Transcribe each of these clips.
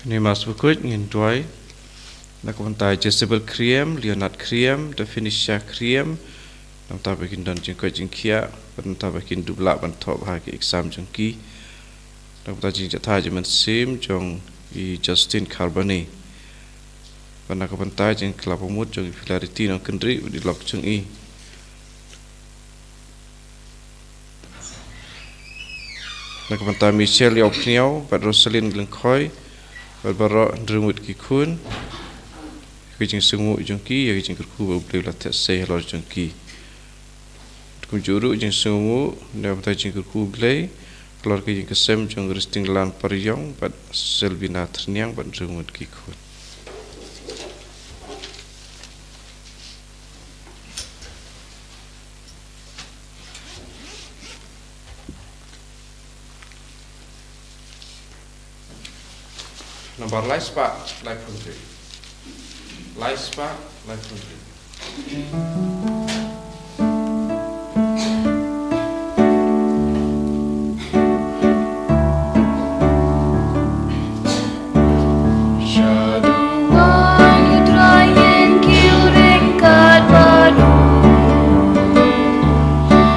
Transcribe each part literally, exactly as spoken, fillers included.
Ngi mas bakhuid ngin duwai na ka bynta Jezebel Kriem, Leonard Kriem, da Phoenicia Kriem, na ka bynta ba kin don jingkoit jingkhiah, bad na ka bynta ba kin dup lah ban thoh bha ki exam jong ki, na ka bynta jingjahthait jingmynsiem jong i Justin Carbonneau, bad na ka bynta jingkylla bamut jong i Hilarity Nongkyndri bad i lok jong i. Na ka bynta Michelle Ïawphniaw bad Rosalyn Lyngkhoi bad baroh hynriew ngut ki khun, ïa ki jingsngewnguh jong ki, ïa ki jingkyrkhu ba U Blei u la theh sei halor jong ki. Kumjuh ruh jingsngewnguh na ka bynta jingkyrkhu U Blei halor ka ïing ka sem jong Ristinglan Pariong bad Selvina Tyrniang bad hynriew ngut ki khun. Nambar lai spah laiphew hynriew. Lai spah laiphew hynriew. Shaduh wan U Trai, ngin kiew ryngkat bad u.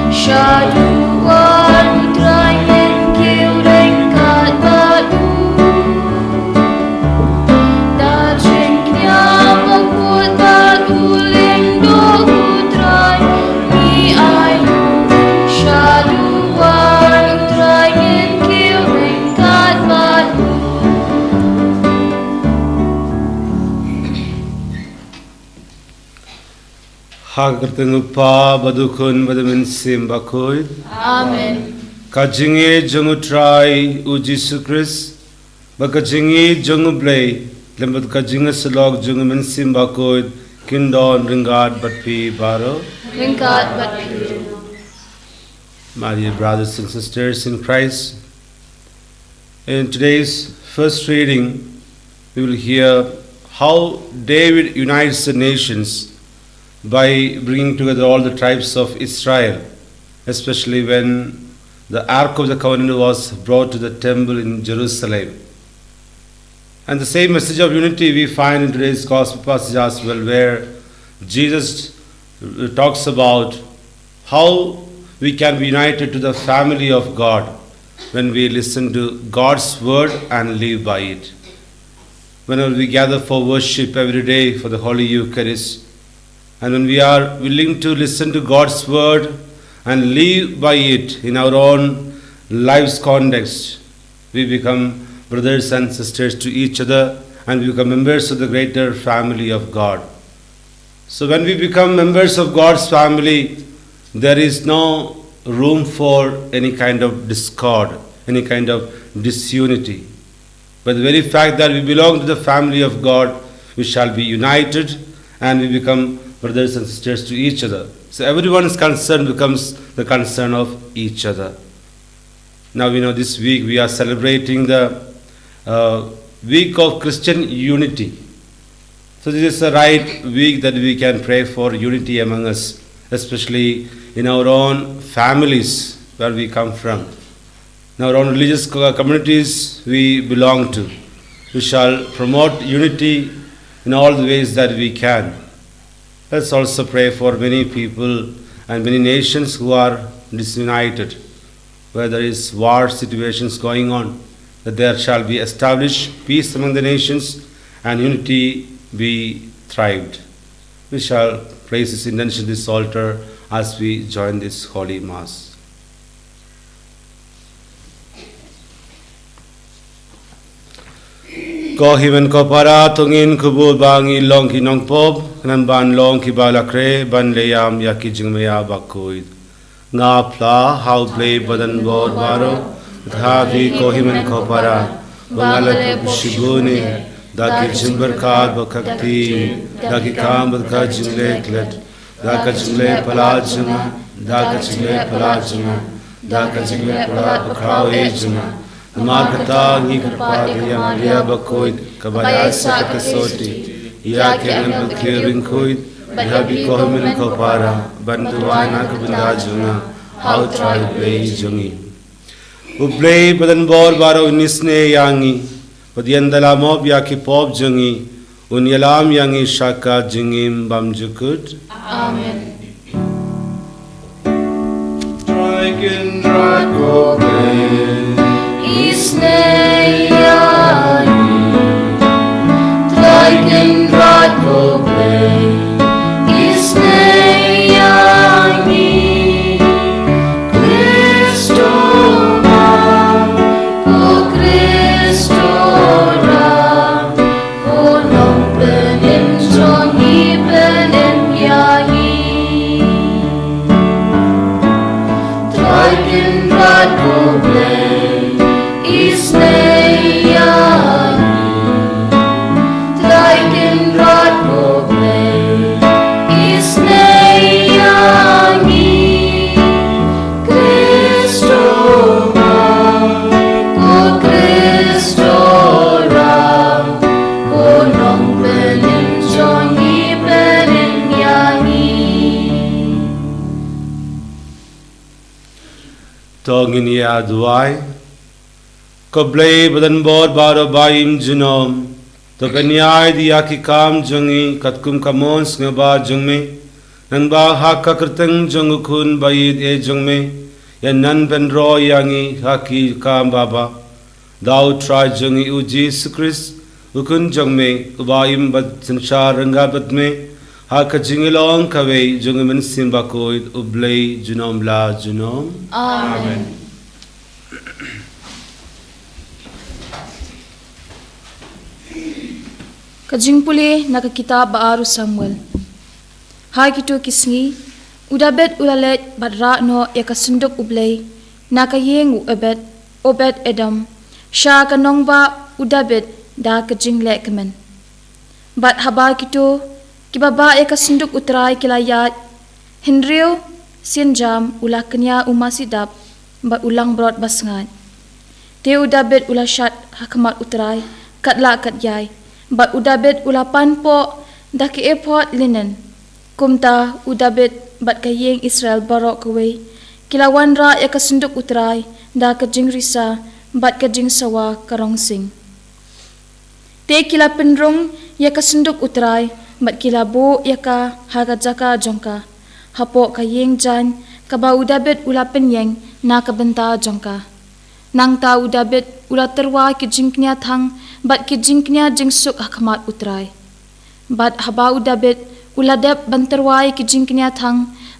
Shaduh wan U Trai, ngin kiew ryngkat bad u. Dar jingkñia bakut bad u lyngdoh U Trai, ngi ai. Shaduh wan U Trai, ngin kiew ryngkat bad u. Ha ka kyrteng U Kpa bad U Khun bad U Mynsiem Bakhuid. Amen. Ka jingïeit jong U Trai U Jisu Khrist bad ka jingïeit jong U Blei lem bad ka jingïasyllok jong U Mynsiem Bakhuid kin don ryngkat bad phi baroh. Ryngkat bad phi. My dear brothers and sisters in Christ, in today's first reading, we will hear how David unites the nations by bringing together all the tribes of Israel, especially when the Ark of the Covenant was brought to the temple in Jerusalem. And the same message of unity we find in today's gospel passage as well, where Jesus, uh, talks about how we can be united to the family of God when we listen to God's word and live by it. Whenever we gather for worship every day for the Holy Eucharist, and when we are willing to listen to God's word and live by it in our own life's context, we become brothers and sisters to each other, and we become members of the greater family of God. So when we become members of God's family, there is no room for any kind of discord, any kind of disunity. By the very fact that we belong to the family of God, we shall be united and we become brothers and sisters to each other. So everyone's concern becomes the concern of each other. Now we know this week we are celebrating the, uh, week of Christian unity. So this is the right week that we can pray for unity among us, especially in our own families where we come from, in our own religious co-, communities we belong to. We shall promote unity in all the ways that we can. Let's also pray for many people and many nations who are disunited, where there is war situations going on, that there shall be established peace among the nations and unity be thrived. We shall place this intention, this altar, as we join this holy mass. Ko hynmen ko para, to ngin kyrkhu ba ngin long ki nongpop, khnang ban long kiba la khreh ban leh ïam ïa ki jingmaïa bakhuid. Nga phla ha U Blei Badonbor baroh, bad ha phi ko hynmen ko para, ba nga la leh pop shibun eh, da ki jingpyrkhat bad ka ktien, da ki kam bad ka jingleh klet, da ka jingleh palat jong nga, da ka jingleh palat jong nga, da ka jingleh palat bakhraw eh jong nga. Namar kata ngi kyrpad ïa ka Maria bakhuid, kaba ïaisah ka soti, ïa ki angel bad ki riewkhuid, bad ïa phi ko hynmen ko para, ban duwai na ka bynta jong nga ha U Trai U Blei jong ngi. U Blei Badonbor baroh un isynei ïa ngi, Bad ïa u da la map ïa ki pop jong ngi, un ïalam ïa ngi sha ka jingim bymjukut. Amen. Trai Kynrad ko Blei, isynei ïa ngi. Trai Kynrad ko Blei, isynei ïa ngi. Khrist u Ram, ko Khrist u Ram, ko Nongpynim jong ngi, pynim ïa ngi. Trai Kynrad ko Blei, isynei ïa ngi. Trai Kynrad ko Blei, isynei ïa ngi. Khrist u Ram, ko Khrist u Ram, ko Nongpynim jong ngi, pynim ïa ngi. To ngin ïa duwai. Ko Blei badonbor baroh ba im junom, to pynïaid ïa ki kam jong ngi katkum ka mon sngewbha jong me, nangba ha ka kyrteng jong u Khun ba ïeit eh jong me, ïa nang pynroi ïa ngi ha ki kam babha. Da u Trai jong ngi u Jisu Khrist, u Khun jong me, uba im bad synshar ryngkat bad me ha ka jingïalong kawei jong u Mynsiem Bakhuid, U Blei junom la junom. Amen. Ka jingpule na ka kitab ba ar u Samuel. Ha kito ki sngi, u Dabid u la leit bad rah noh ïa ka synduk U Blei na ka ïing u Obed, Obed Edom, sha ka nongbah u Dabid da ka jinglehkmen. Bad haba kito kiba bah ïa ka synduk U Trai ki la ïaid, hynriew synjam u la kñia u masi dap bad u langbrot ba sngaid. Te u Dabid u la shad ha khmat U Trai katba la kat ïai, bad u Dabid u la pan poh da ka ephod linen. Kumta u Dabid bad ka ïing Israel baroh kawei ki la wanrah ïa ka synduk U Trai da ka jingrisa bad ka jingsawa ka rong sing. Te ki la pynrung ïa ka synduk U Trai bad ki la buh ïa ka ha ka jaka jong ka hapoh ka ïing jaiñ kaba u Dabid u la pynïeng na ka bynta jong ka. Nangta u Dabid u la tyrwa ki jingkñia thang bad ki jingkñia jingsuk ha khmat U Trai. Bad haba u Dabid u la dep ban tyrwa ïa ki jingkñia thang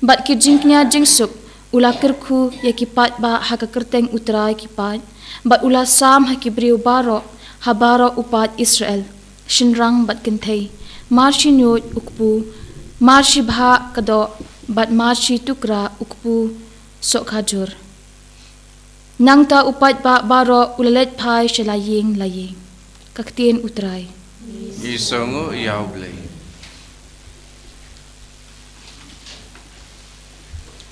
bad ki jingkñia jingsuk, u la kyrkhu ïa ki paidbah ha ka kyrteng U Trai ki paid, bad u la sam ha ki briew baroh ha baroh u paid Israel, shynrang bad kynthei, mar shi nuid u kpu, mar shi bhah ka doh, bad mar shi tukra u kpu sohkhajur. Nangta u paidbah baroh u la leit phai sha la ïing la ïing. Ka ktien U Trai. Ngi sngewnguh ïa U Blei.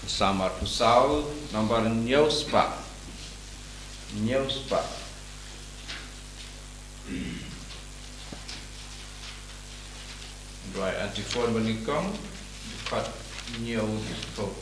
Salm arphew saw, nambar hynñiew spah. Hynñiew spah. Duwai antiphon banyngkong, dkhot hynñiew dkhot.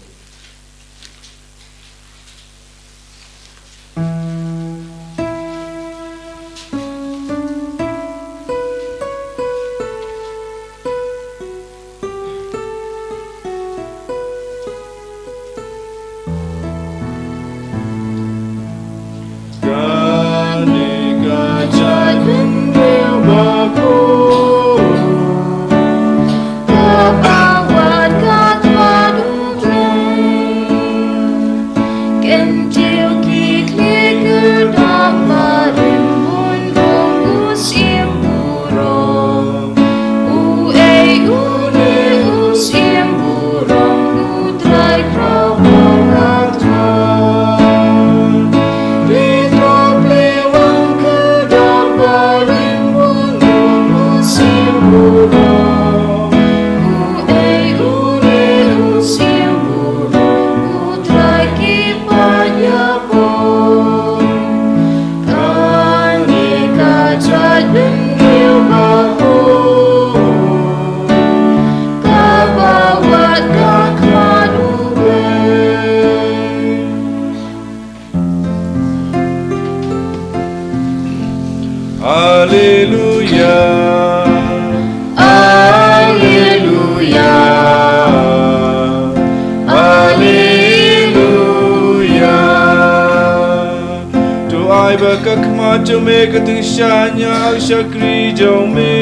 Ba ka khmat jong me ka tyngshaiñ ïa u shakri jong me,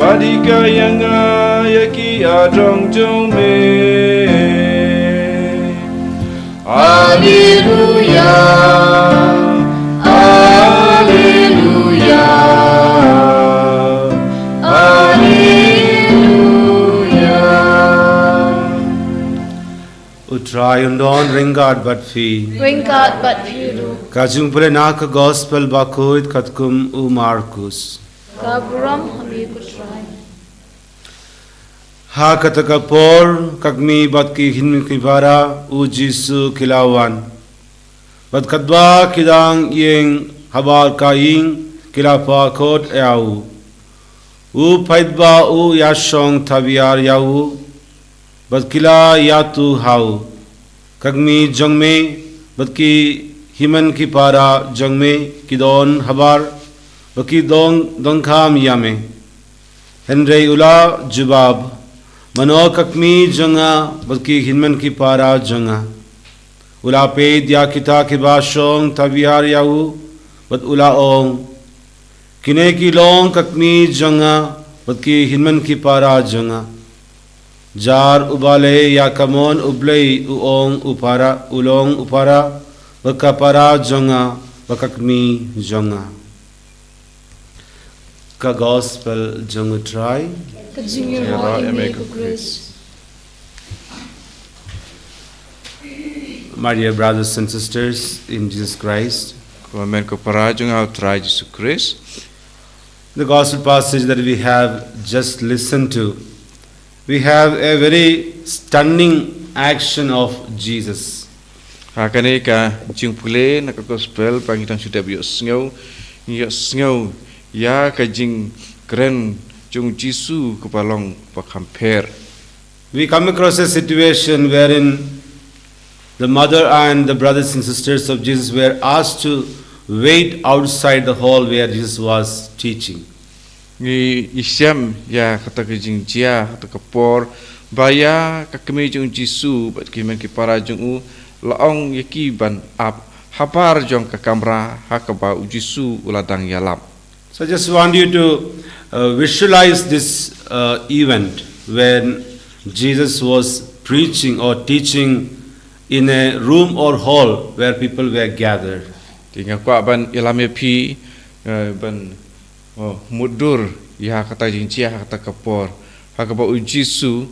bad hikai ïa nga ïa ki adrong jong me. Alleluia, alleluia, alleluia. U Trai un don ryngkat bad phi. Ryngkat bad phi ruh. Ka jingpule na ka Gospel bakhuid katkum u Markus. Ka burom ha me ko Trai. Ha kata ka por, ka kmie bad ki hynmen ki para, u Jisu ki la wan. Bad katba ki dang ïeng habar ka ïing, ki la pyrkhat ïa u. U peit ba u ïashong tabiar ïa u, bad ki la ïathuh ha u. Ka kmie jong me, bad ki hynmen ki para jong me, ki don habar, bad ki dong, donkam ïa me. Hynrei u la jubab, mano ka kmie jong nga, bad ki hynmen ki para jong nga. U la peit ïa kita kiba shong tabiar ïa u, bad u la ong, kine ki long ka kmie jong nga, bad ki hynmen ki para jong nga. Jar u balei ïa ka mon u Blei u ong u para, u long u para, bad ka para jong nga, bad ka kmie jong nga. Ka Gospel jong u Trai. Ka jingïaroh ïa me ko Khrist. My dear brothers and sisters in Jesus Christ, ko hynmen ko para jong u Trai Jisu Khrist. The gospel passage that we have just listened to, we have a very stunning action of Jesus. Ha kane ka jingpule na ka Gospel ba ngi dang shu dep ïohsngew, ngi ïohsngew ïa ka jingkren jong u Jisu kaba long ba kham pher. We come across a situation wherein the mother and the brothers and sisters of Jesus were asked to wait outside the hall where Jesus was teaching. Ngi ïashem ïa kata ka jingjia, kata ka por, ba ïa ka kmie jong u Jisu bad ki hynmen ki para jong u la ong ïa ki ban ap habar jong ka kamra ha kaba u Jisu u la dang ïalap. So I just want you to uh, visualize this uh, event when Jesus was preaching or teaching in a room or hall where people were gathered. Te nga kwah ban ïalam ïa phi, uh, ban, uh, mutdur ïa kata jingjia ha kata ka por, ha kaba u Jisu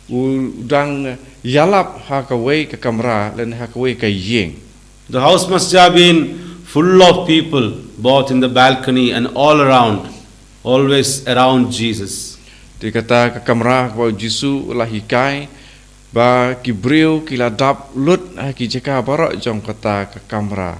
u dang ïalap ha kawei ka kamra lane ha kawei ka ïing. The house must have been full of people, both in the balcony and all around, always around Jesus. Te kata ka kamra kaba u Jisu u la hikai, ba ki briew ki la dap lut ha ki jaka baroh jong kata ka kamra.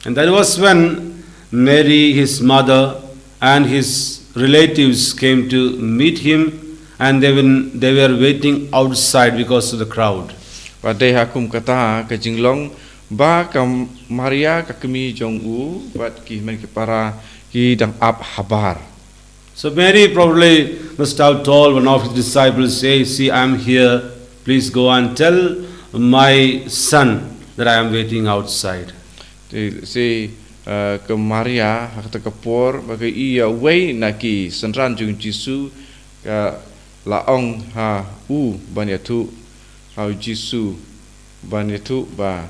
And that was when Mary, his mother, and his relatives came to meet him, and they were, they were waiting outside because of the crowd. Bad dei ha kum kata ka jinglong ba ka Maria ka kmie jong u bad ki hynmen ki para ki dang ap habar. So Mary probably must have told one of his disciples, "Hey, see, I'm here. Please go and tell my son that I am waiting outside." Te, te, uh, ka Maria ha kata ka por ba ka ïa wei na ki synran jong u Jisu, ka la ong ha u ban ïathuh ha u Jisu, ban ïathuh ba,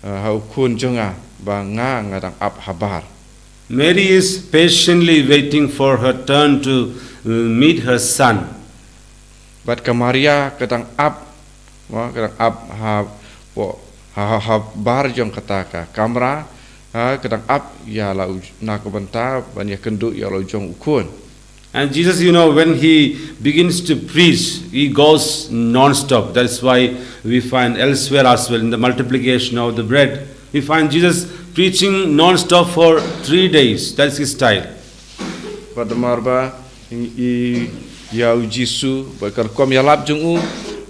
uh, ha u khun jong nga ba nga nga dang ap habar. Mary is patiently waiting for her turn to uh, meet her son. Bad ka Maria ka dang ap, wa, ka dang ap ha, wa, ha, ha, habar jong kata ka kamra, ha, ka dang ap ïa la u, na ka bynta ban ïakynduh ïa la u jong u khun. And Jesus, you know, when he begins to preach, he goes non-stop. That is why we find elsewhere as well in the multiplication of the bread, we find Jesus preaching non-stop for three days. That's his style. Bad namar ba i, i, ïa u Jisu, ba ka rukom ïalap jong u,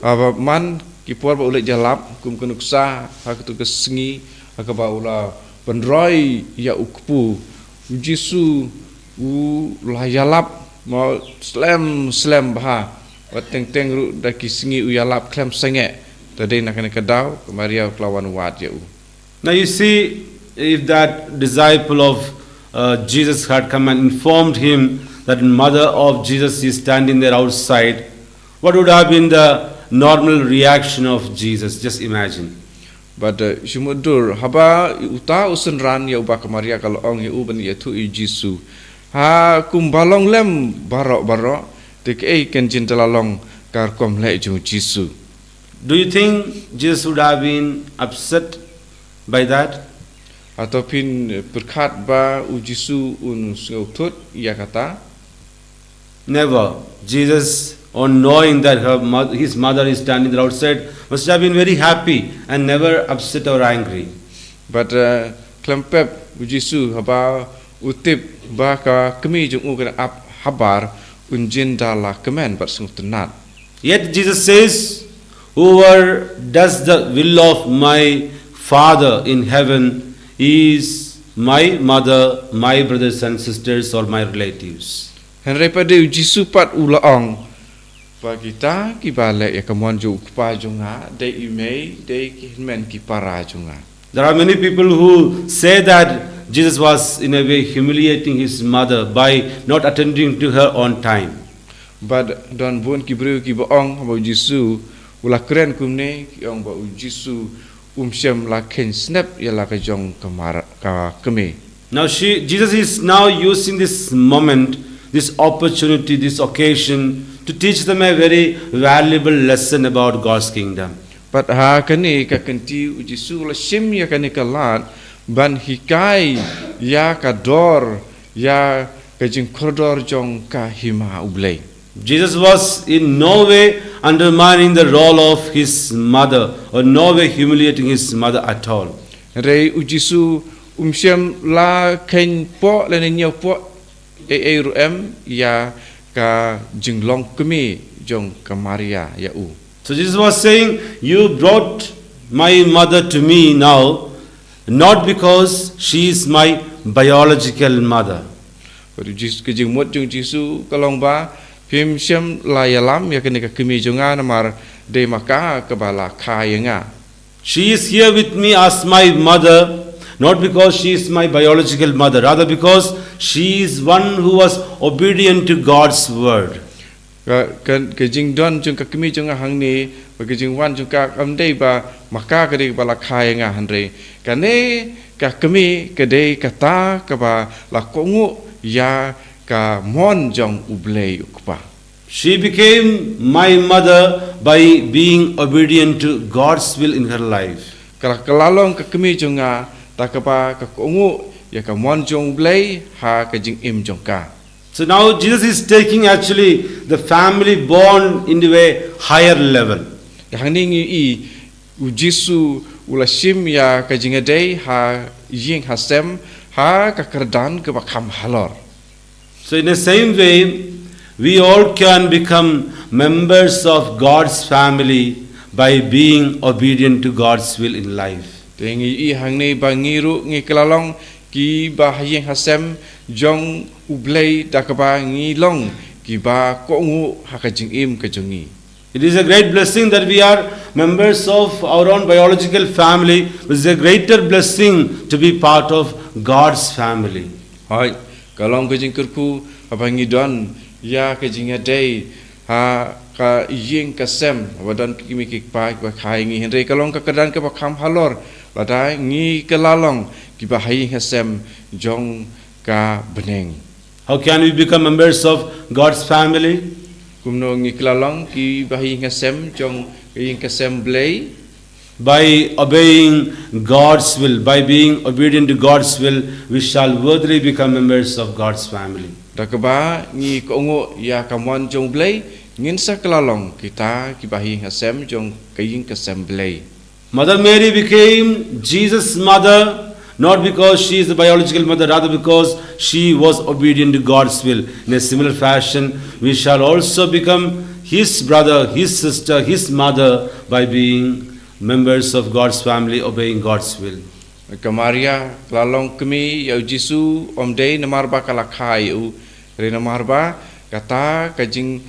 ha kaba man ki por ba u leit ïalap, kum ka nuksa, ha katu ka sngi, ha kaba u la pynroi ïa u kpu, u Jisu u la ïalap, mo, slem, slem bha. Wat teng teng ruh da ki sngi u ïalap khlem sangeh. Te dei na kane ka daw, ka Maria u la wan wad ïa u. Now you see, If that disciple of uh, Jesus had come and informed him that mother of Jesus is standing there outside, what would have been the normal reaction of Jesus? Just imagine. But uh, shimut dur haba uta u synran ïa uba ka Maria ka la ong ïa u ban ïathuh ïa u Jisu. Ha kum ba long lem baroh baroh te kaei kan jin da la long ka rukom leh jong u Jisu. Do you think Jesus would have been upset by that? Hato phin pyrkhat ba u Jisu un sngewthuh ïa kata? Never. Jesus, on knowing that her mo- his mother is standing there outside, must have been very happy and never upset or angry. But uh, khlem pep u Jisu haba u tip ba ka kmie jong u ka ap habar, un jin da la kmen bad sngewtynnat. Yet Jesus says, "Whoever does the will of my Father in heaven is my mother, my brothers and sisters, or my relatives." Hynrei pat de u Jisu pat u la ong ba kita kiba leh ïa ka mon jong u kpa jong nga, dei i mei, dei ki hynmen ki para jong nga. There are many people who say that Jesus was in a way humiliating his mother by not attending to her on time. But don bun ki briew kiba ong ba u Jisu u la kren kumne, ki ong ba u Jisu um shym la kheiñ snep ïa la ka jong ka mar ka kmie. Now she, Jesus is now using this moment, this opportunity, this occasion to teach them a very valuable lesson about God's kingdom. But ha kane ka kynti u Jisu u la shim ïa kane ka lad ban hikai ïa ka dor, ïa ka jingkordor jong ka hima u Blei. Jesus was in no way undermining the role of his mother or no way humiliating his mother at all. Hynrei u Jisu um shym la kheiñ poh lane ñiewpoh ei ei ruh em ïa ka jinglong kmie jong ka Maria ïa u. So Jesus was saying, "You brought my mother to me now, not because she is my biological mother." Bad u Jisu, ka jingmut jong u Jisu ka long ba phim shym la ïalam ïa kane ka kmie jong nga namar dei ma ka kaba la kha ïa nga. She is here with me as my mother, not because she is my biological mother, rather because she is one who was obedient to God's word. Ka, ka, ka jingdon jong ka kmie jong nga hangne, ba ka jingwan jong ka kam dei ba ma ka ka dei ba la kha ïa nga hynrei kane ka kmie ka dei kata kaba la kohnguh ïa ka mon jong u Blei u Kpa. She became my mother by being obedient to God's will in her life. Ka la, ka la long ka kmie jong nga da kaba ka kohnguh ïa ka mon jong u Blei ha ka jingim jong ka. So now Jesus is taking actually the family bond into a higher level. Ïa hangne ngi i u Jisu u la shim ïa ka jingïadei ha ïing ha sem ha ka kyrdan kaba kham halor. So in the same way, we all can become members of God's family by being obedient to God's will in life. Te ngi i hangne ba ngi ruh ngi ka la long kiba ha ïing ha sem jong u Blei da kaba ngi long kiba kohnguh ha ka jingim ka jong ngi. It is a great blessing that we are members of our own biological family. It is a greater blessing to be part of God's family. Hooid, ka long ka jingkyrkhu haba ngi don ïa ka jingïadei ha ka ïing ka sem, haba don ki kmie ki kpa kiba kha ïa ngi, hynrei ka long ka kyrdan kaba kham halor lada ngi ka la long kiba ha ïing ha sem jong ka bneng. How can we become members of God's family? Kumno ngi ka la long kiba ha ïing ha sem jong ka ïing ka sem Blei? By obeying God's will, by being obedient to God's will, we shall worthily become members of God's family. Da kaba ngi kohnguh ïa ka mon jong u Blei, ngin sa ka la long kita kiba ha ïing ha sem jong ka ïing ka sem Blei. Mother Mary became Jesus' mother not because she is the biological mother, rather because she was obedient to God's will. In a similar fashion, we shall also become his brother, his sister, his mother by being members of God's family, obeying God's will. Ka Maria ka la long kmie ïa u Jisu ym dei namar ba ka la kha ïa u, hynrei namar ba kata ka jing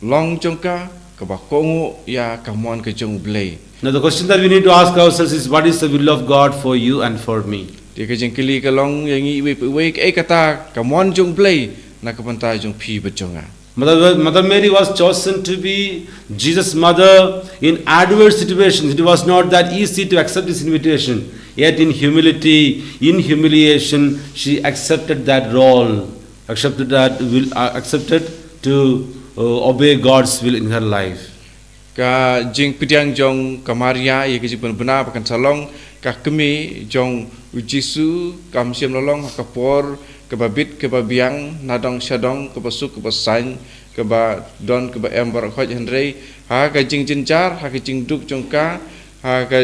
long jong ka kaba kohnguh ïa ka mon ka jong u Blei. Now the question that we need to ask ourselves is, what is the will of God for you and for me? Ïa ka jingkylli ka long ïa ngi iwei pa iwei, kaei kata ka mon jong U Blei na ka bynta jong phi bad jong nga. Mother, Mother Mary was chosen to be Jesus' mother in adverse situations. It was not that easy to accept this invitation. Yet in humility, in humiliation, she accepted that role, accepted that will, uh, accepted to uh, obey God's will in her life. Ka jingpdiang jong ka Maria ïa ka jingpynbna ba kan sa long ka kmie jong U Jisu, kam shym la long ha ka por kaba bit kaba biang, na dong sha dong, kaba suk kaba saiñ, kaba don kaba em baroh khoit, hynrei ha ka jingjynjar, ha ka jingduk jong ka, ha ka,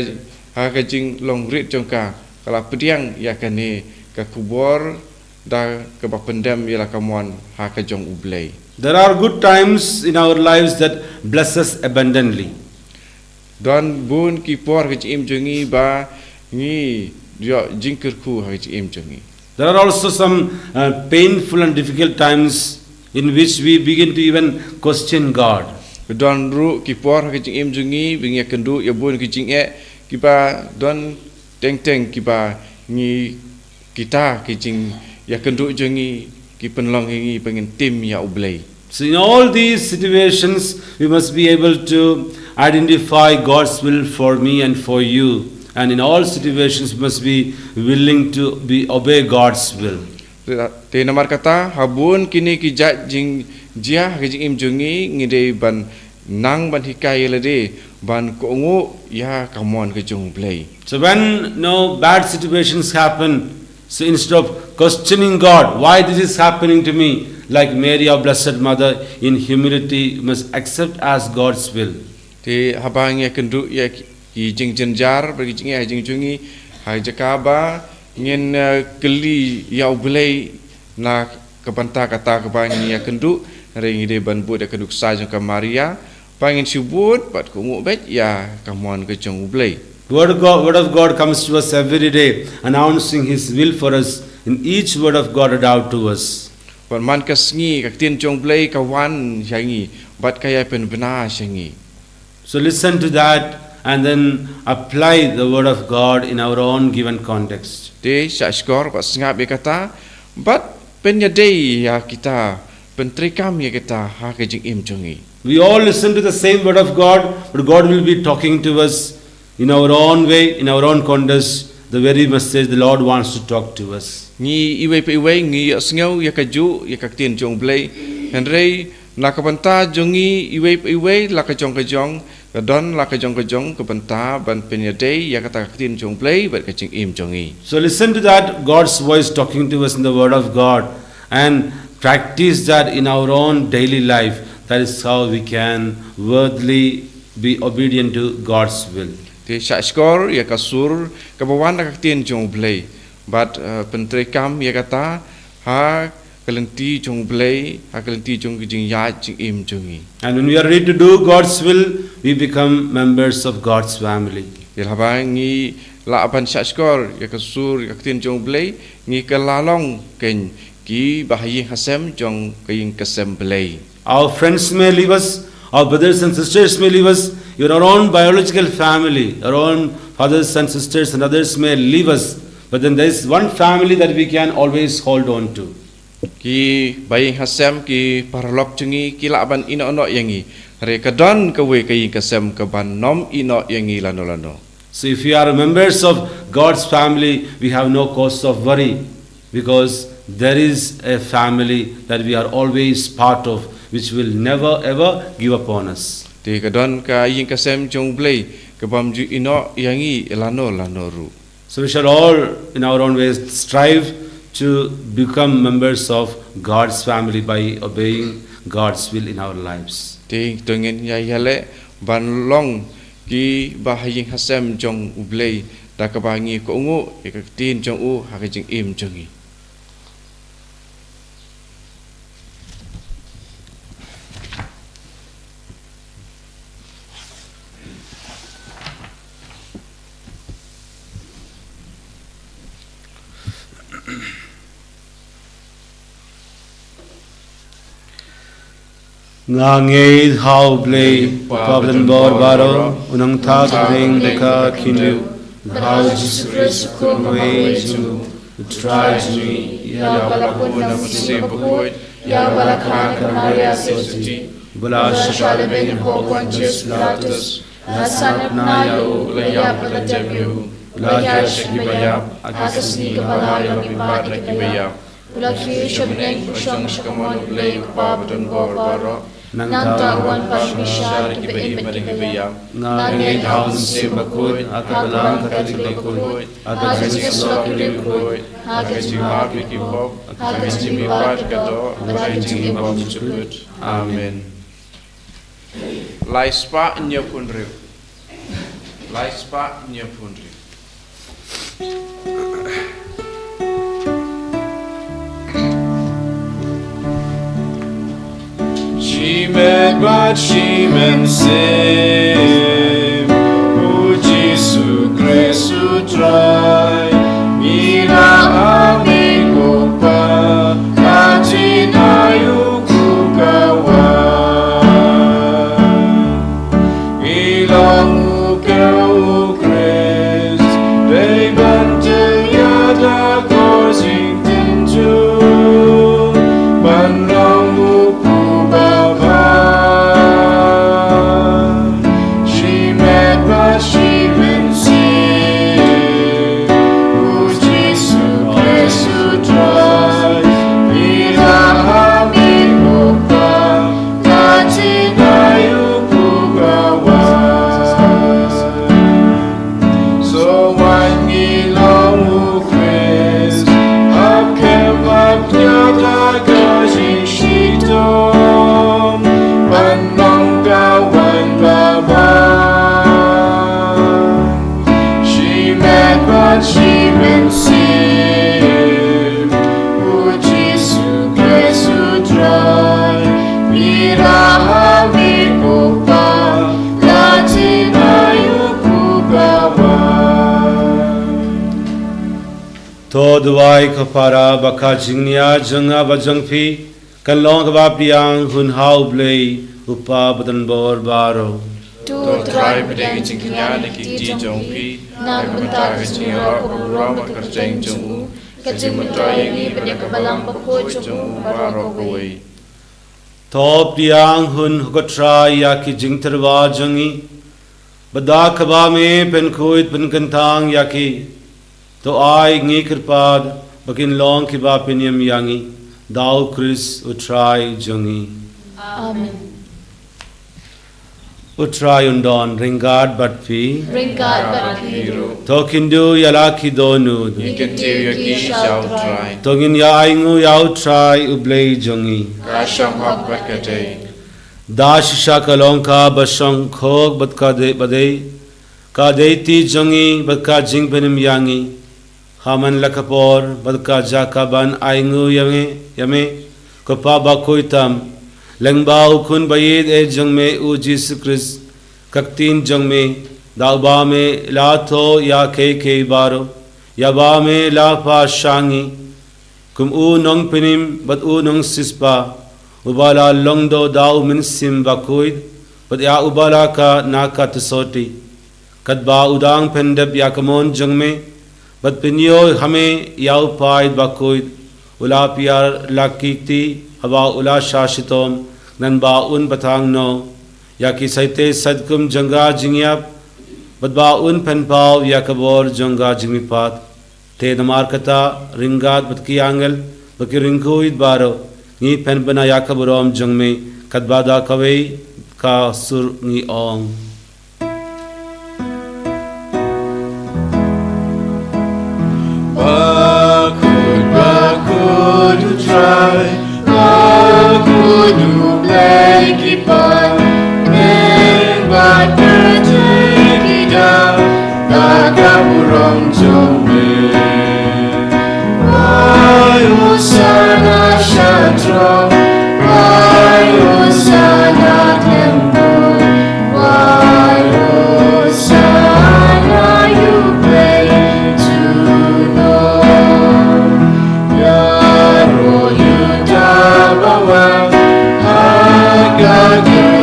ha ka jinglong rit jong ka, ka la pdiang ïa kane ka khubor da kaba pyndem ïa la ka mon ha ka jong U Blei. There are good times in our lives that bless us abundantly. Don bun ki por ha ka jingim jong ngi ba ngi ïoh jingkyrkhu ha ka jingim jong ngi. There are also some uh, painful and difficult times in which we begin to even question God. Don ruh ki por ha ka jingim jong ngi ba ngi ïakynduh ïa bun ki jingeh kiba don teng teng kiba ngi, kita ki jingïakynduh jong ngi ki pynlong ïa ngi ba ngin tim ïa U Blei. So in all these situations, we must be able to identify God's will for me and for you. And in all situations, we must be willing to be obey God's will. Te namar kata, ha bun kine ki jait jingjia ha ka jingim jong ngi, ngi dei ban nang ban hikai ïa lade ban kohnguh ïa ka mon ka jong U Blei. So when no bad situations happen, so instead of questioning God, why this is happening to me, like Mary, our blessed mother, in humility, we must accept as God's will. Te haba ngi ïakynduh ïa ki jingjynjar bad ki jingeh ha ka jingim jong ngi, ha ka jaka ba ngin, eh, kylli ïa U Blei na ka bynta kata kaba ngi ïakynduh, hynrei ngi dei ban bud ïa ka nuksa jong ka Maria ba ngin shu bud bad kohnguh beit ïa ka mon ka jong U Blei. Word of God, Word of God comes to us every day, announcing His will for us in each Word of God read out to us. Bad man ka sngi ka Ktien jong U Blei ka wan sha ngi bad ka ïai pynbna sha ngi. So listen to that and then apply the Word of God in our own given context. Te shahshkor bad sngap ïa kata bad pynïadei ïa kita, pyntreikam ïa kita ha ka jingim jong ngi. We all listen to the same Word of God, but God will be talking to us in our own way, in our own context, the very message the Lord wants to talk to us. Ngi iwei pa iwei ngi ïohsngew ïa kajuh ïa ka Ktien jong U Blei, hynrei na ka bynta jong ngi iwei pa iwei, la ka jong ka jong, ka don la ka jong ka jong ka bynta ban pynïadei ïa kata ka Ktien jong U Blei bad ka jingim jong ngi. So listen to that God's voice talking to us in the Word of God and practice that in our own daily life. That is how we can worthily be obedient to God's will. Te shahshkor ïa ka sur kaba wan na ka Ktien jong U Blei bad, eh, pyntreikam ïa kata ha ka lynti jong U Blei, ha ka lynti jong ka jingïaid jingim jong ngi. And when we are ready to do God's will, we become members of God's family. Ïa haba ngi lah ban shahshkor ïa ka sur ïa ka Ktien jong U Blei, ngi kylla long kein kiba ha ïing ha sem jong ka ïing ka sem Blei. Our friends may leave us, our brothers and sisters may leave us, even our own biological family, our own fathers and sisters and others may leave us, but then there is one family that we can always hold on to. Kiba ha ïing ha sem ki paralok jong ngi ki lah ban ïehnoh noh ïa ngi, hynrei ka don kawei ka ïing ka sem kaban ym ïehnoh ïa ngi lano lano. So if we are members of God's family, we have no cause of worry, because there is a family that we are always part of, which will never ever give up on us. Te ka don ka ïing ka sem jong U Blei kabym ju ïehnoh ïa ngi lano lano ruh. So we shall all, in our own ways, strive to become members of God's family by obeying God's will in our lives. Te to ngin ïa ïaleh ban long kiba ha ïing ha sem jong U Blei da kaba ngi kohnguh ïa ka Ktien jong U ha ka jingim jong ngi. Nga ngeit ha U Blei, U Kpa badonbor baroh, U Nongthaw bapdeng bad ka khyndew. Bad ha u Jisu Khrist u khun ba marwei jong u, u Trai jong ngi, ïa uba la pun na u Mynsiem Bakhuid, ïa uba la kha na ka Maria Theisotti, uba la shah lehbeiñ hapoh u Pontius Pilatus, la sah na bnai, ïa u la ïap bad la dem ïa u, u la hiar sha kiba ïap, ha ka sngi kaba lai u la mihpat na kiba ïap. U la kiew sha bneng, u shong sha kamon U Blei U Kpa badonbor baroh. Nangta u wan ban bishar ïa kiba im bad kiba ïap. Nga ngeit ha u Mynsiem Bakhuid, ha ka Balang Katholik bakhuid, ha ka jingïasyllok ki riewkhuid, ha ka jingmap ïa ki pop, ha ka jingmihpat ka doh, ha ka jingim bymjukut. Amen. Lai spah hynñiewphew hynriew. Lai spah hynñiewphew hynriew. Shimet bad shimem sim, u Jisu Khrist u Trai, ngi la ap ïa u Kpa, ka jingïaid u Kpa ka wan. Ngi long u Khrist, dei ban jia da ka jingtynjuh, ban long u Kpa ba bha. Shimet bad shimem sim, u Jisu Khrist u Trai, ngi la ap ïa u Kpa, ka jingïaid u Kpa ka wan. Sa wan ngi long u Khrist, ap kem ap ïa ka jingshitom, ban long ka wan ba bha. Shimet bad shimem sim, u Jisu Khrist u Trai, ngi la ap ïa u Kpa, ka jingïaid u Kpa ka wan. To duwai ko para ba ka jingïaid jong nga bad jong phi kan long kaba pdiang hun ha U Blei U Kpa badonbor baroh. To Trai, pdiang ïa ka jingkñia na ki kti jong phi, na ka bynta ka jingïaroh ka burom bad ka kyrteng jong u, ka jingmyntoi ïa ngi bad ïa ka Balang Bakhuid jong u baroh kawei. To pdiang hun ha ko Trai ïa ki jingtyrwa jong ngi, bad da kaba me pynkhuid pynkyntang ïa ki, to ai ngi kyrpad ba kin long kiba pynim ïa ngi, da u Khrist u Trai jong ngi. Amen. U Trai un don ryngkat bad phi. Ryngkat bad phi ruh. To kin duh ïa la ki dohnud. Ngin kyntiew ïa ki sha u Trai. To ngin ïa ainguh ïa u Trai U Blei jong ngi. Ka shong hok bad ka dei. Da shisha ka long kaba shong hok bad ka dei, ba dei, ka dei ti jong ngi bad ka jingpynim ïa ngi. Ha man la ka por bad ka jaka ban ainguh ïa me, ïa me, ko Pa bakhuid tam, lyngba u Khun ba ïeit eh jong me u Jisu Khrist, ka ktien jong me, da uba me la thoh ïa kiei kiei baroh, ïa ba me la phah sha ngi, kum u nongpynim bad u nongsiewspah, uba la long doh da u Mynsiem Bakhuid, bad ïa uba la khah na ka Theisotti. Katba u dang pyndep ïa ka mon jong me, bad pynïoh ha me ïa u paid bakhuid, u la pynïar la ki kti, haba u la shah shitom, khnang ba un bthah noh ïa ki saitei saitkum jong ka jingïap, bad ba un pynpaw ïa ka bor jong ka jingmihpat. Te namar kata, ryngkat bad ki angel bad ki riewkhuid baroh, ngi pynbna ïa ka burom jong me, katba da kawei ka sur ngi ong. Bakhuid, bakhuid u Trai, bakhuid U Blei ki paid, bad ki jingïada, da ka burom jong me. Wai Hosana sha throne, wai Hosana khlem bun, wai Hosana ïa U Blei junom. Ïaroh ïa uta ba wan ha ka kyrteng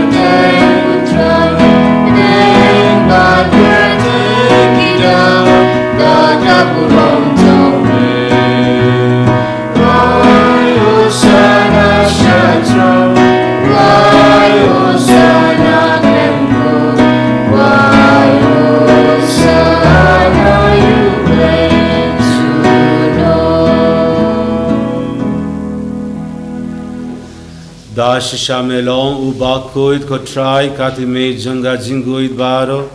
Shisha me long u bakhuid ko Trai, ka tymmen jong ka jingkhuid baroh.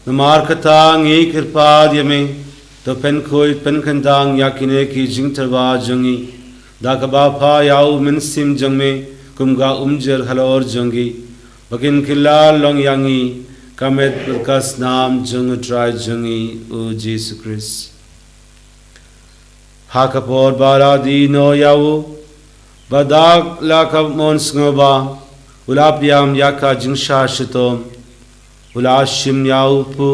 Namar kata ngi kyrpad ïa me, to pynkhuid pynkhyndang ïa kine ki jingtyrwa jong ngi da kaba phah ïa u Mynsiem jong me kum ka umjer halor jong ki, ba kin kylla long ïa ngi ka met bad ka snam jong u Trai jong ngi u Jisu Khrist. Ha ka por ba la die noh ïa u, bad da la ka mon sngewbha, u la pdiang ïa ka jingshah shitom, u la shim ïa u kpu,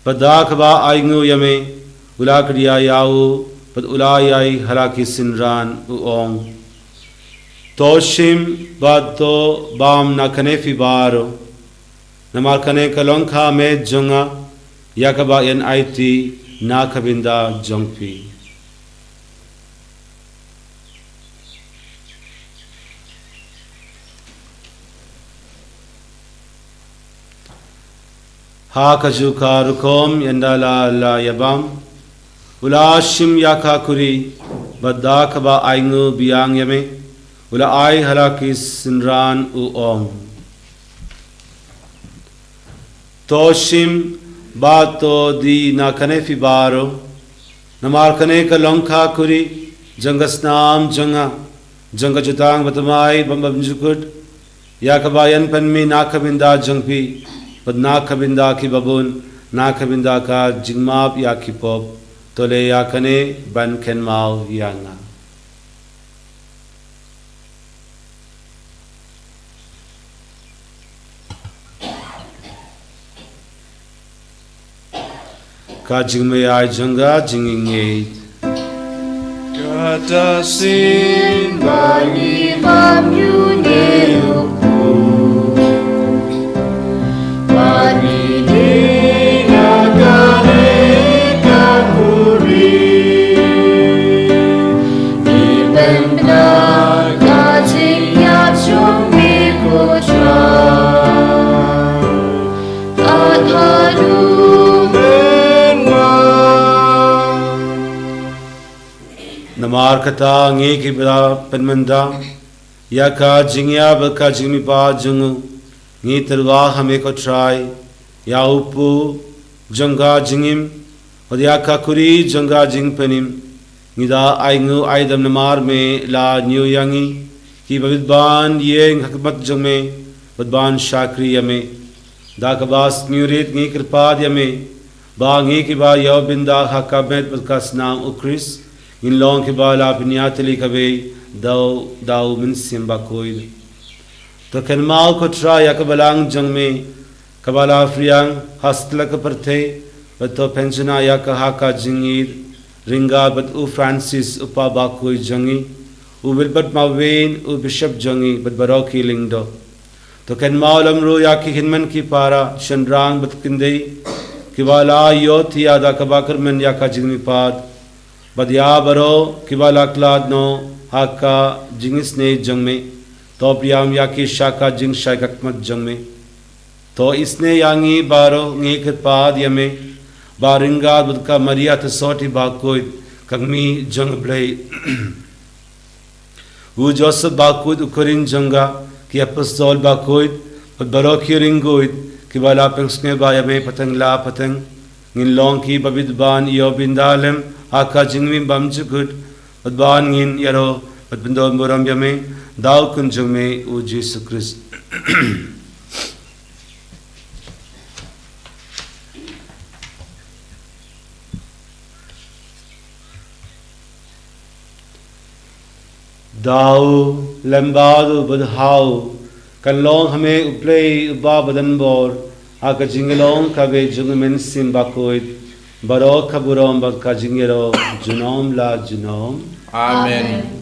bad da kaba ainguh ïa me, u la kdiah ïa u, bad u la ïaid ha la ki synran, u ong: To shim bad to bam na kane phi baroh, namar kane ka long ka met jong nga, ïa kaba yn aiti na ka bynta jong phi. Ha kajuh ka rukom, ynda la la ïa bam, u la shim ïa ka kuri, bad da kaba ainguh biang ïa me, u la ai ha la ki synran, u ong: To shim bad to die na kane phi baroh, namar kane ka long ka kuri jong ka snam jong nga, jong ka jutang bathymmai bym bymjukut, ïa kaba yn pynmih na ka bynta jong phi, bad na ka bynta kiba bun, na ka bynta ka jingmap ïa ki pop. To leh ïa kane ban kynmaw ïa nga. Ka jingmyntoi jong ka jingïeit. Kata sien ba ngi bam ïa une u kpu, ba ngi die na kane ka kuri, ngi pynbna ka jingïap jong me, ko Trai, kat haduh mynwan. Namar kata ngi kiba pynmynta ïa ka jingïap bad ka jingmihpat jong u, ngi tyrwa ha me, ko Trai, ïa u kpu jong ka jingim, bad ïa ka kuri jong ka jingpynim. Ngi da ainguh aidam namar me la ñiew ïa ngi, kiba bit ban ïeng ha khmat jong me, bad ban shakri ïa me. Da kaba sngewrit ngi kyrpad ïa me, ba ngi kiba ïoh bynta ha ka met bad ka snam u Khrist, ngin long kiba la pynïatylli kawei da u, da u Mynsiem Bakhuid. To kynmaw, ko Trai, ïa ka balang jong me, kaba la phriang ha satlak ka pyrthei, bad to pynshna ïa ka ha ka jingïeit ryngkat bad u Francis, u Pop bakhuid jong ngi, u Wilbert Mawin, u Bishop jong ngi, bad baroh ki lyngdoh. To kynmaw lem ruh ïa ki hynmen ki para, shynrang bad kynthei, kiba la ïohthiah da kaba kyrmen ïa ka jingmihpat, bad ïa baroh kiba la khlad noh ha ka jingisynei jong me. To pdiang ïa ki sha ka jingshai khmat jong me. To isynei ïa ngi baroh, ngi kyrpad ïa me, ba ryngkat bad ka Maria Theisotti bakhuid, ka Kmie jong u Blei, u Joseph bakhuid u kyrhai jong ka, ki apostol bakhuid, bad baroh ki riewkhuid kiba la pynsngewbha ïa me pateng la pateng, ngin long kiba bit ban ïoh bynta lem ha ka jingim bymjukut, bad ban ngin ïaroh bad pyndonkam ïa me, da u Khun jong me u Jisu Khrist. Da u lem bad u bad ha u, kan long ha me U Blei uba badon bor, ha ka jinglong kaba jong u Mynsiem Bakhuid, baroh ka burom bad ka jingïaroh junom la junom. Amen. Amen.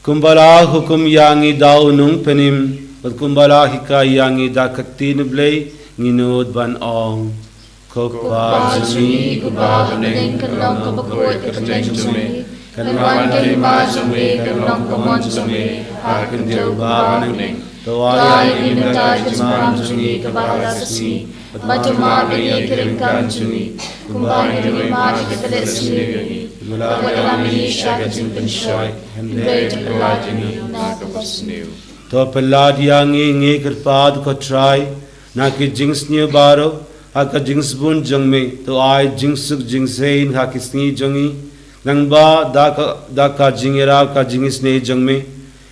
Kumba la hukum ïa ngi da u nongpynim, bad kumba la hikai ïa ngi da ka ktien U Blei, ngi nud ban ong: Ko Kpa jong ngi uba ha bneng, kan long kaba khuid ka kyrteng jong me, kan wan ka hima jong me, kan long ka mon jong me ha ka khyndew uba ha bneng. To ai ïa ngi mynta ka jingman jong ngi kaba ha la ka sngi, bad to map ïa ngi ki ryngkat jong ngi, kumba ngi ruh ngi map ïa kita kiba leh sniew ïa ngi. Wat la lam ïa ngi sha ka jingpynshoi, hynrei to pyllait ïa ngi na kaba sniew. To pyllait ïa ngi, ngi kyrpad ko Trai, na ki jingsniew baroh, ha ka jingsbun jong me, to ai jingsuk jingsaiñ ha ki sngi jong ngi, nangba da ka, da ka jingïarap ka jingisynei jong me,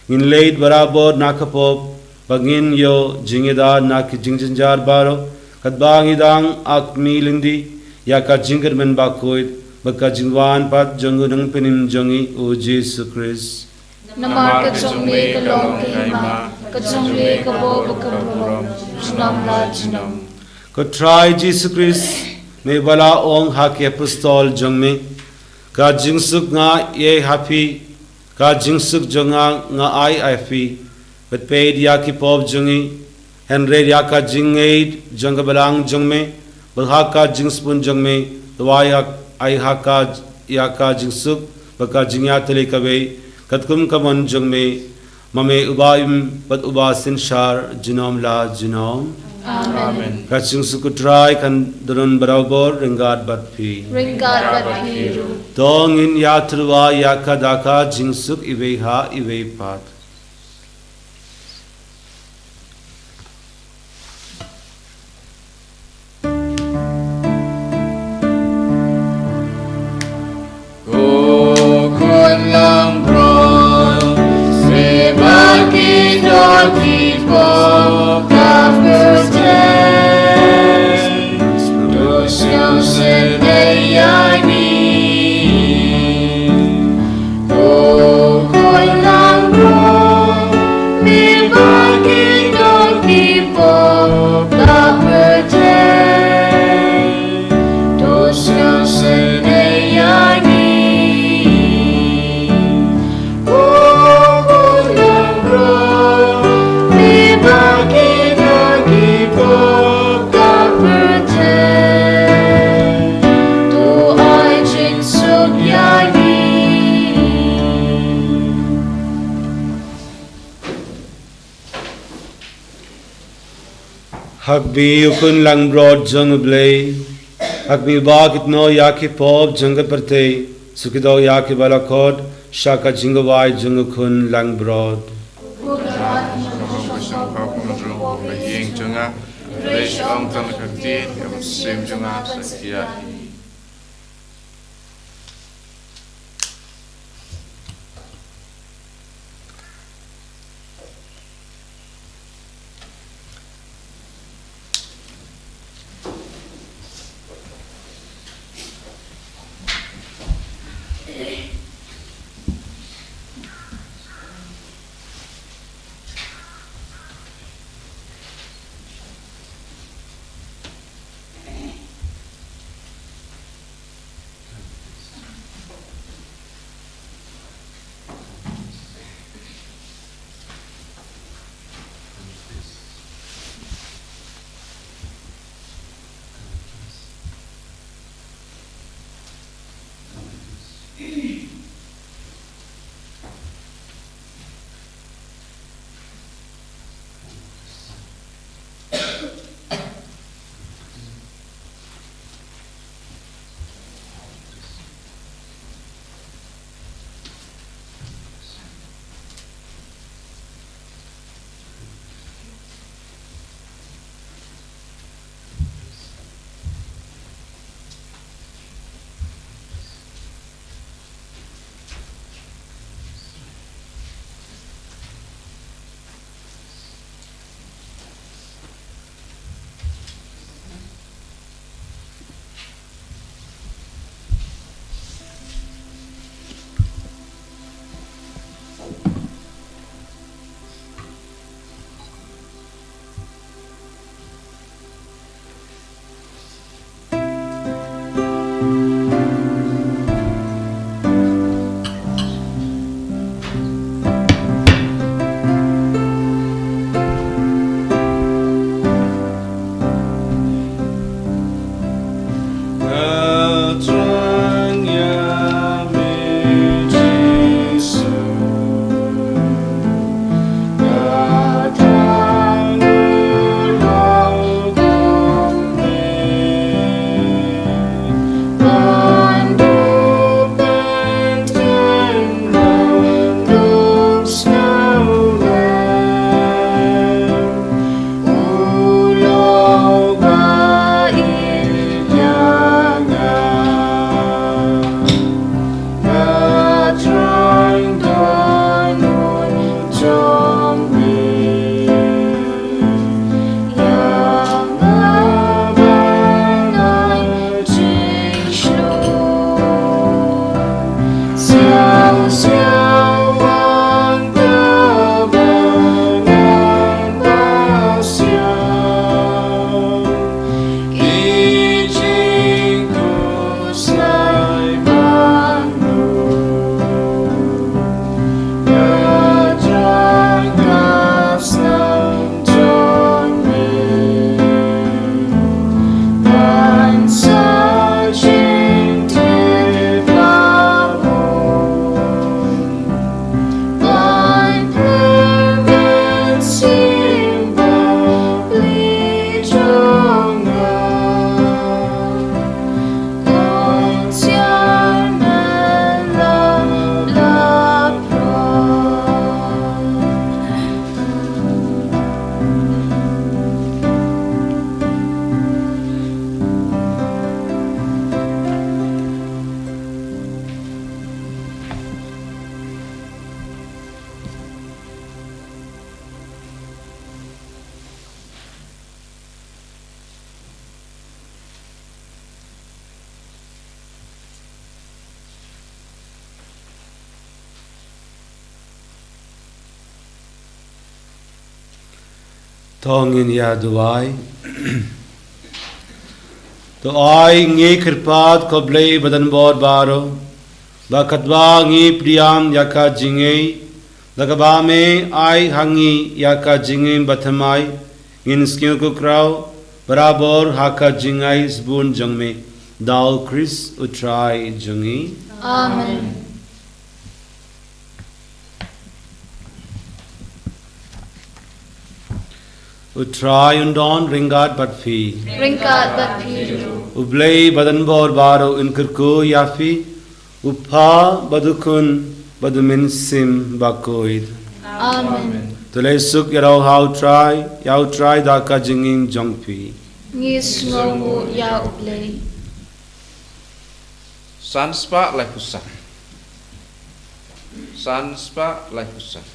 ngin leit barabor na ka pop, ba ngin ïoh jingïada na ki jingjynjar baroh, katba ngi dang ap mih lynti ïa ka jingkyrmen bakhuid bad ka jingwan pat jong u Nongpynim jong ngi, u Jisu Khrist. Namar ka jong me ka long ka hima, ka jong me ka bor bad ka burom, junom la junom. Ko Trai Jisu Khrist, me ba la ong ha ki apostol jong me, ka jingsuk nga ai ha phi, ka jingsuk jong nga nga ai ha phi. Bad peit ïa ki pop jong ngi, hynrei ïa ka jingngeit jong ka balang jong me, bad ha ka jingsbun jong me, to ai ha, ai ha ka, ïa ka jingsuk bad ka jingïatylli kawei, katkum ka mon jong me, ma me uba im bad uba synshar junom la junom. Amen. Ka jingsuk u Trai kan don barabor ryngkat bad phi. Ryngkat bad phi ruh. To ngin ïatyrwa ïa ka da ka jingsuk iwei ha iwei pat. Ko Khun langbrot, me ba ki doh ki pop ka pyrthei, to sngewsynei ïa ngi. Ko Khun langbrot, me ba ki doh ki pop ka pyrthei, to sngewsynei ïa ngi. Ko Khun langbrot, me ba ki doh ki pop ka pyrthei, to ai jingsuk ïa ngi. Ha khmih, U Khun langbrot jong U Blei. Ha khmih, ba kynnoh ïa ki pop jong ka pyrthei. Sngewthuh ïa ki ba la khot sha ka jingkhawai jong U Khun langbrot. To ngin ïa duwai. To ai ngi kyrpad ko Blei badonbor baroh, ba katba ngi pdiang ïa ka jingngeit, da kaba me ai ha ngi ïa ka jingim bathymmai, ngin sngewkhraw barabor ha ka jingai sbun jong me. Da u Khrist u Trai jong ngi. Amen. U Trai un don ryngkat bad phi. Ryngkat bad phi ruh. U Blei badonbor baroh un kyrkhu ïa phi, u Kpa bad u Khun bad u Mynsiem Bakhuid. Amen. To leit suk ïa u Trai, ïa u Trai da ka jingim jong phi. Ngi sngewnguh ïa u Blei. San spah laiphew san. San spah laiphew san.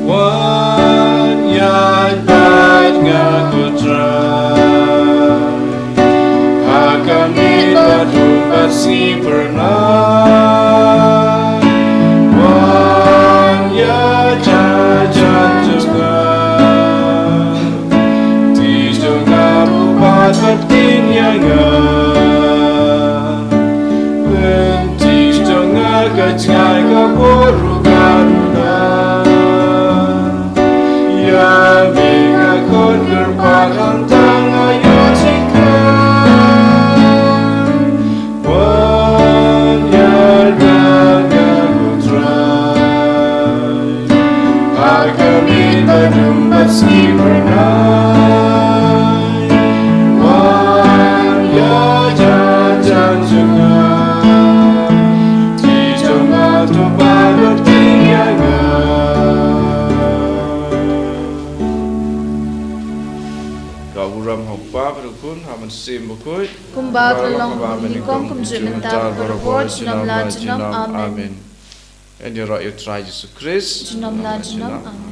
Wan ïaid bad nga ko Trai, ha ka miet ba dum bad sngi phyrnai. Wan ïaid jan jan jong nga, tieng jong nga pynban bad ktien ïa nga. Lynti jong nga ka jngai ka bor ruh ka duna. Ïa me nga khot kyrpad, hangta nga ïoh jingkyrkhu. Wan ïada nga ko Trai, ha ka miet ba dum bad sngi phyrnai. Wan ïaid jan jan jong nga, tieng jong nga to pynban bad ktien ïa nga. Ka burom ha u Kpa bad u Khun, ha u Mynsiem Bakhuid. Kumba ka la long ha kaba nyngkong, kumjuh mynta, barabor, junom la junom. Amen. Ngan ïaroh ïa u Trai Jisu Khrist. Junom la junom. Amen.